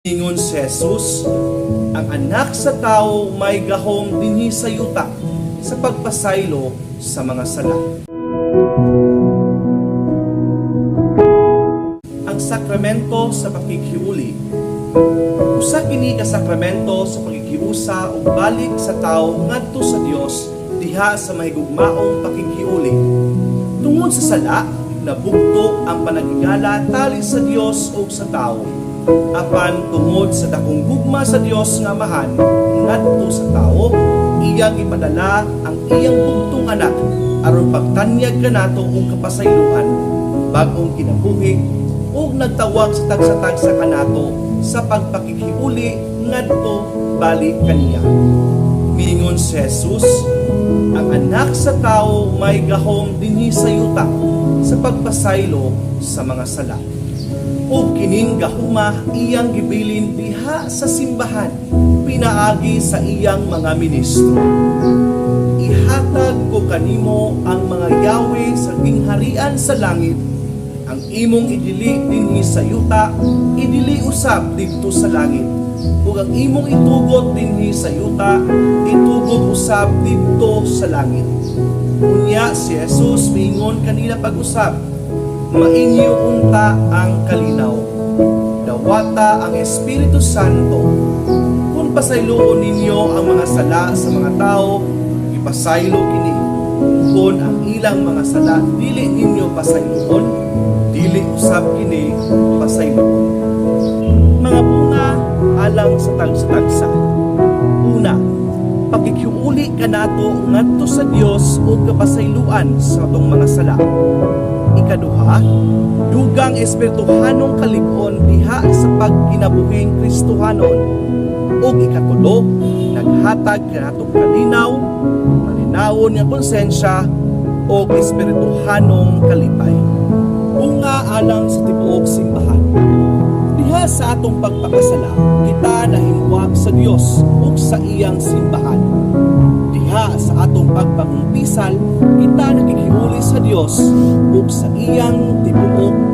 Ingon si Jesus, "Ang Anak sa Tao may gahom dinhi sa yuta sa pagpasaylo sa mga sala." Ang sakramento sa pakighiuli. Usa kini ka sakramento sa pakikiusa ug balik sa tawo ngadto sa Dios diha sa mahigugmaong pakighiuli. Tungod sa sala, nabugto ang panaghigala tali sa Dios ug sa tawo. Apan tungod sa dakong gugma sa Dios nga Amahan ngadto sa tawo, iyang ipadala ang iyang bugtong Anak aron pagtanyag kanato og kapasayloan, bag-ong kinabuhi, ug nagtawag sa tagsa-tagsa kanato sa pagpakighiuli ngadto balik kaniya. Miingon si Jesus, "Ang Anak sa Tao may gahom dinhi sa yuta sa pagpasaylo sa mga sala." Ug kining gahuma iyang gibilin diha sa simbahan pinaagi sa iyang mga ministro. "Ihatag ko kanimo ang mga yawe sa gingharian sa langit. Ang imong idili dinhi sa yuta, idili usab didto sa langit. Ug ang imong itugot dinhi sa yuta, itugot usab didto sa langit." Unya si Jesus miingon kanila pag-usab, "Mainyo unta ang kalinaw. Dawata ang Espiritu Santo. Kung pasayloon ninyo ang mga sala sa mga tao, ipasaylo kini. Kung ang ilang mga sala dili ninyo pasayloon, dili usab kini pasayloon." Mga bunga alang sa tagsa-tagsa. Una, pakighiuli kanato ngadto sa Dios ug kapasayloan sa atong mga sala. Ikaduha, dugang espirituhanong kalig-on diha sa pagkinabuhing Kristohanon. Ug ikatulo, naghatag kanatong kalinaw, malinawon nga konsensya ug espirituhanong kalipay. Bunga alang sa tibuok simbahan. Diha sa atong pagpakasala, kita nahimuwag sa Dios ug sa iyang simbahan. Diha sa atong pagpangumpisal, kita nakighiuli sa Dios ug sa iyang tibuok.